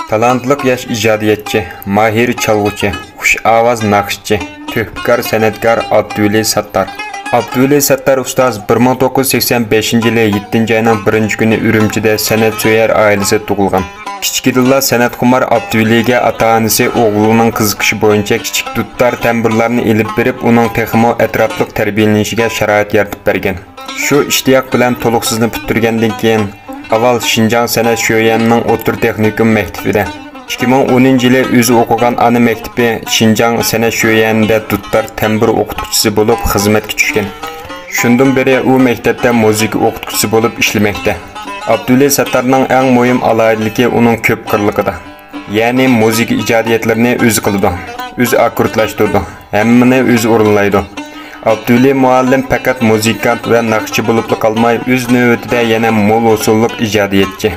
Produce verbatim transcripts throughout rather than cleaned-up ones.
تالانتلىق ياش ئىجادىيەتچى، ماھىر چالغۇچى، خۇش ئاۋاز ناخشىچى، تۆھپىكار سەنئەتكار ئابدۇۋەلى ساتتار. ئابدۇۋەلى ساتتار ئۇستاز بىر مىڭ توققۇز يۈز سەكسەن بەشىنچى يىلى يەتتىنچى ئاينىڭ بىرىنچى كۈنى ئۈرۈمچىدە سەنئەتسۆيەر ئائىلىسىدە تۇغۇلغان. كىچىكىدىنلا سەنئەتخۇمار ئابدۇۋەلىگە ئاتا-ئانىسى ئوغلىنىڭ قىزىقىشى بويىچە كىچىك دۇتار تەمبۇرلارنى ئېلىپ بېرىپ، ئۇنىڭ تېخىمۇ ئەتراپلىق تەربىيەلىنىشىگە شارائىت يارىتىپ بەرگەن. شۇ ئىشتىياق بىلەن تولۇقسىزنى پۈتتۈرگەندىن كېيىن، ئاۋۋال شىنجاڭ سەنئەت شۆيۈەنىنىڭ ئوتتۇرا تېخنىكوم مەكتىپىدە، ئىككى مىڭ ئونىنچى يىلى ئۆزى ئوقۇغان ئانا مەكتىپى شىنجاڭ سەنئەت شۆيۈەنىدە دۇتار تەمبۇر ئوقۇتقۇچىسى بولۇپ خىزمەتكە چۈشكەن. شۇندىن بېرى ئۇ مەكتەپتە مۇزىكا ئوقۇتقۇچىسى بولۇپ ئىشلىمەكتە. ئابدۇۋەلى سەتتارنىڭ ئەڭ مۇھىم ئالاھىدىلىكى ئۇنىڭ كۆپ قىرلىقىدا. يەنى مۇزىكا ئىجادىيەتلىرىنى ئۆزى قىلىدۇ، ئۆزى ئاككوردلاشتۇرىدۇ، ھەممىنى ئۆزى ئورۇنلايدۇ. ئابدۇۋەلى مۇئەللىم پەقەت مۇزىكانت ۋە ناخشىچى بولۇپلا قالماي، ئۆز نۆۋىتىدە يەنە مول ھوسۇللۇق ئىجادىيەتچى.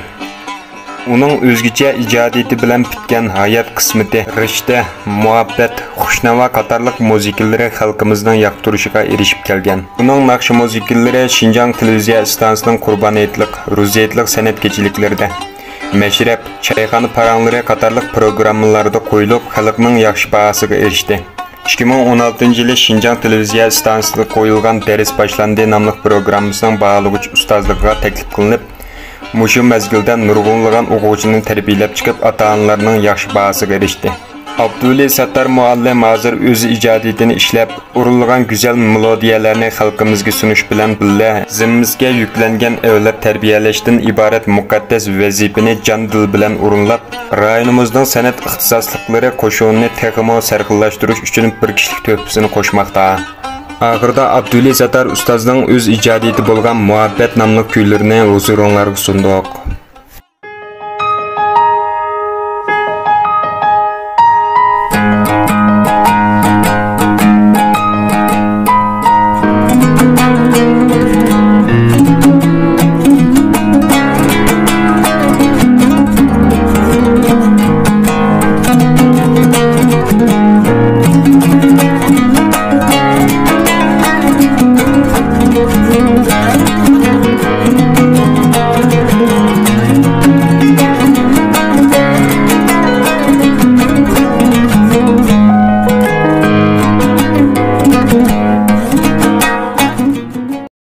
ئۇنىڭ ئۆزگىچە ئىجادىيىتى بىلەن پۈتكەن ھايات قىسمىتى، رىشتە، مۇھەببەت، خۇشناۋا قاتارلىق مۇزىكىلىرى خەلقىمىزنىڭ ياقتۇرۇشىغا ئېرىشىپ كەلگەن. ئۇنىڭ ناخشا مۇزىكىلىرى شىنجاڭ تېلېۋىزىيە ئىستانسىسىنىڭ قۇربان ھېيتلىق، روزا ھېيتلىق سەنئەت كېچىلىكلىرىدە، مەشرەپ، چايخانا پاراڭلىرى قاتارلىق پروگراممىلاردا قويۇلۇپ، خەلقنىڭ ياخشى باھاسىغا ئېرىشتى. ئىككى مىڭ ئون ئالتىنچى يىلى شىنجاڭ تېلېۋىزىيە ئىستانسىسىدا قويۇلغان دەرس باشلاندى ناملىق پروگراممىسىنىڭ باھالىغۇچ ئۇستازلىقىغا تەكلىپ قىلىنىپ، مۇشۇ مەزگىلدە نۇرغۇنلىغان ئوقۇغۇچىنى تەربىيەلەپ چىقىپ، ئاتا-ئانىلارنىڭ ياخشى باھاسىغا ئېرىشتى. ئابدۇۋەلى سەتتار مۇئەللىم ھازىر ئۆز ئىجادىيىتىنى ئىشلەپ، ئورۇنلىغان گۈزەل مېلودىيەلەرنى خەلقىمىزگە سۇنۇش بىلەن بىللە، زىممىسىگە يۈكلەنگەن ئەۋلاد تەربىيەلەشتىن ئىبارەت مۇقەددەس ۋەزىپىنى جان-دىل بىلەن ئورۇنلاپ، رايونىمىزنىڭ سەنئەت ئىختىساسلىقلىرى قوشۇنىنى تېخىمۇ سەرخىللاشتۇرۇش ئۈچۈن بىر كىشىلىك تۆھپىسىنى قوشماقتا. ئاخىرىدا ئابدۇۋەلى سەتتار ئۇستازنىڭ ئۆز ئىجادىيىتى بولغان مۇھەببەت ناملىق كۈيلىرىنى ھۇزۇرۇڭلارغا سۇندۇق.